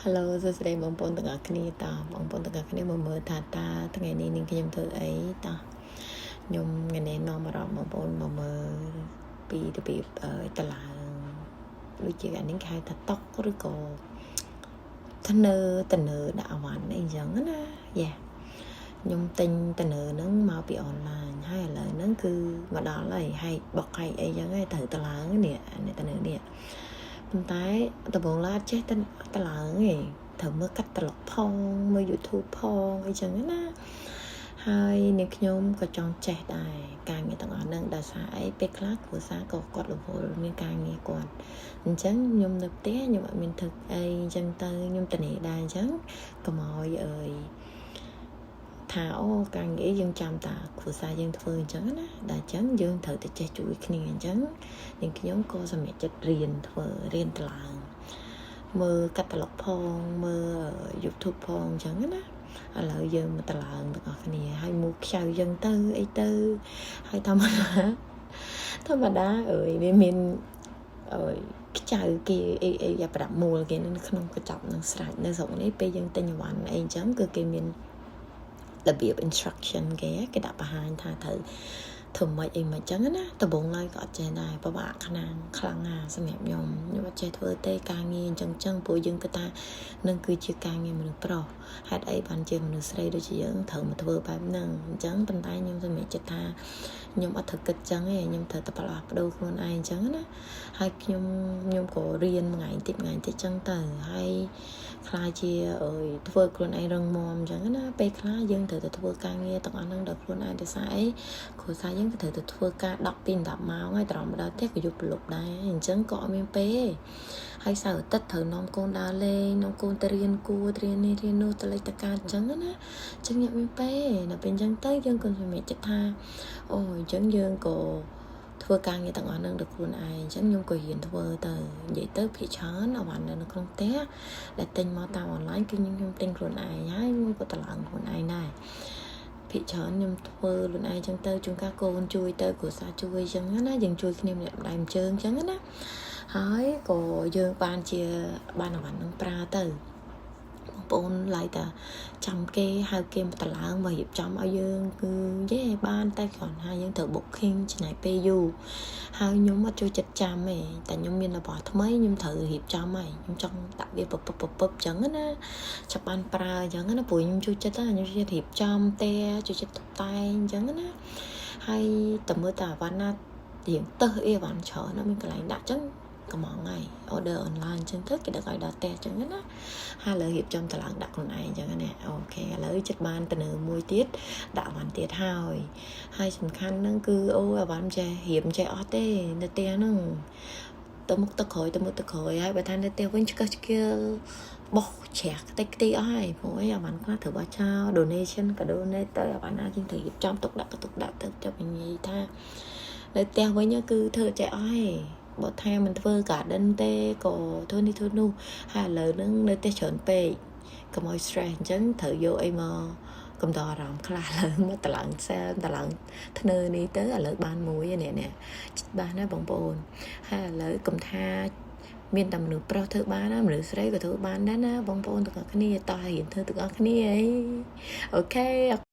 Hello សួស្តីបងប្អូនទាំងអស់គ្នាតោះបងប្អូនទាំងអស់គ្នាមកមើលថាតើថ្ងៃនេះនាងខ្ញុំធ្វើអីតោះខ្ញុំថ្ងៃនេះនាំអារម្មណ៍បងប្អូនមកមើលពីរបៀបអឺតឡើងដូចជាអានេះគេហៅថាតុកឬក៏ធ្នើតនើដាក់អវ៉ាន់អីចឹងណាយ៉ាខ្ញុំទិញតនើហ្នឹងមកពីអនឡាញហើយឥឡូវហ្នឹងគឺមកដល់ហើយហើយបុកហើយអីចឹងហើយត្រូវតឡើងនេះនេះតនើនេះប៉ុន្តែដំបូងឡើយអត់ចេះតតឡើងទេត្រូវមើលកាត់ត្រឡប់ផងមើល YouTube ផងអីចឹងណាហើយនាងខ្ញុំក៏ចង់ចេះដែរការងារទាំងអស់ហ្នឹងដោយសារអីពេលខ្លះគ្រួសារក៏គាត់រវល់មានការងារគាត់អញ្ចឹងខ្ញុំនៅផ្ទះខ្ញុំអត់មានធ្វើអីអញ្ចឹងទៅខ្ញុំតនេដែរអញ្ចឹងកុំឲ្យអើយថាអូការងារយើងចាំតាគ្រួសារយើងធ្វើអញ្ចឹងណាដល់អញ្ចឹងយើងត្រូវតែចេះជួយគ្នាអញ្ចឹងនាងខ្ញុំក៏សម្រេចចិត្តរៀនធ្វើរៀនតឡើងមើលកាតាឡុកផងមើល YouTube ផងអញ្ចឹងណាឥឡូវយើងមកតឡើងទាំងអស់គ្នាហើយមូខ្ចៅយើងទៅអីទៅហើយធម្មតាធម្មតាអើយវាមានអើយខ្ចៅគេអីអីយ៉ាប្រាក់មូលគេនៅក្នុងកញ្ចប់នឹងស្រេចនៅស្រុកនេះពេលយើងទិញអីវ៉ាន់អីអញ្ចឹងគឺគេមានរបៀប instruction គេគេដាក់បង្ហាញថាត្រូវធ្វើម៉េចអីម៉េចចឹងណាដំបូងឡើយក៏អត់ចេះដែរពិបាកខ្លាំងខ្លាំងណាស់សម្រាប់ខ្ញុំខ្ញុំអត់ចេះធ្វើទេការងារអញ្ចឹងចឹងព្រោះយើងគិតថានឹងគឺជាការងារមនុស្សប្រុសហេតុអីបានជាមនុស្សស្រីដូចជាយើងត្រូវមកធ្វើបែបហ្នឹងអញ្ចឹងប៉ុន្តែខ្ញុំសម្រេចចិត្តថាខ្ញុំអត់ត្រូវគិតចឹងទេខ្ញុំត្រូវតែផ្លាស់ប្ដូរខ្លួនឯងអញ្ចឹងណាហើយខ្ញុំខ្ញុំក៏រៀនមួយថ្ងៃតិចថ្ងៃតិចចឹងទៅហើយខ្លាចជាអើយធ្វើខ្លួនឯងរឹងមាំអញ្ចឹងណាពេលខ្លះយើងត្រូវតែធ្វើការងារទាំងអស់ហ្នឹងដោយខ្លួនឯងដោយសារអីគ្រួសារយើងក៏ត្រូវតែធ្វើការ10ពី10ម៉ោងហើយត្រង់មកដល់ផ្ទះក៏យប់ប្រលប់ដែរអញ្ចឹងក៏អត់មានពេលហើយសៅរ៍អាទិត្យត្រូវនាំកូនដើរលេងនាំកូនទៅរៀនគួរទៅរៀននេះរៀននោះទៅលេខតការអញ្ចឹងណាអញ្ចឹងអ្នកមានពេលដល់ពេលអញ្ចឹងទៅយើងក៏សម្រេចចិត្តថាអូអញ្ចឹងយើងក៏ធ្វើការងារទាំងអស់ហ្នឹងដោយខ្លួនឯងអញ្ចឹងខ្ញុំក៏រៀនធ្វើទៅនិយាយទៅភាគច្រើនអវ៉ាន់នៅក្នុងផ្ទះដែលទិញមកតាមអនឡាញគឺខ្ញុំទិញខ្លួនឯងហើយខ្ញុំក៏តម្លើងខ្លួនឯងដែរភាគច្រើនខ្ញុំធ្វើខ្លួនឯងចឹងទៅជួនកាលកូនជួយទៅគ្រួសារជួយចឹងណាយើងជួយគ្នាម្នាក់ម្ដាយម្ជើងចឹងណាហើយក៏យើងបានជាបានអវ៉ាន់នឹងប្រើទៅបងប្អូនឡៃតាចាំគេហៅគេមកតឡើងមករៀបចំឲ្យយើងគឺយេបានតែគ្រាន់ថាយើងត្រូវ booking ចំណាយពេលយូរហើយខ្ញុំអត់ចូលចិត្តចាំទេតែខ្ញុំមានរបស់ថ្មីខ្ញុំត្រូវរៀបចំហើយខ្ញុំចង់ដាក់វាពពពពចឹងណាចាប់បានប្រើអញ្ចឹងណាព្រោះខ្ញុំចូលចិត្តខ្ញុំចូលចិត្តរៀបចំផ្ទះចូលចិត្តតុបតែងអញ្ចឹងណាហើយតែមើលតែអវ៉ាន់ណារៀងទៅអីអវ៉ាន់ច្រើនណាមានកន្លែងដាក់អញ្ចឹងកំងហើយ order online អញ្ចឹងទៅគេដឹកឲ្យដល់ផ្ទះអញ្ចឹងណាហើយឥឡូវរៀបចំតឡើងដាក់ខ្លួនឯងអញ្ចឹងណាOK ឥឡូវចិត្តបានទៅនៅមួយទៀតដាក់អវ៉ាន់ទៀតហើយហើយសំខាន់ហ្នឹងគឺអូអវ៉ាន់ចេះរៀបចេះអស់ទេនៅផ្ទះហ្នឹងទៅមុខទៅក្រោយទៅមុខទៅក្រោយហើយបើថានៅផ្ទះវិញឆ្កឹះឆ្កៀលបោះជ្រះខ្ទេចខ្ទីអស់ហើយព្រោះអីអាវ៉ាន់ខ្លះត្រូវបោះចោល donation ក៏ donate ទៅអាវ៉ាន់ណាជាងត្រូវរៀបចំទុកដាក់ក៏ទុកដាក់ទៅចាប់និយាយថានៅផ្ទះវិញគឺធ្វើចេះអស់ហើយបើថាមិនធ្វើ garden ទេក៏ធ្វើនេះធ្វើនោះហើយឥឡូវហ្នឹងនៅផ្ទះច្រើនពេកកុំឲ្យ stress អញ្ចឹងត្រូវយកអីមកកំដរអារម្មណ៍ខ្លះឡើងមកតឡើងសែនតឡើងធ្នើនេះទៅឥឡូវបានមួយនេះនេះបានណាបងប្អូនហើយឥឡូវកុំថាមានតែមនុស្សប្រុសធ្វើបានណាមនុស្សស្រីក៏ធ្វើបានដែរណាបងប្អូនទាំងអស់គ្នាតោះរៀនធ្វើទាំងអស់គ្នាអីOK។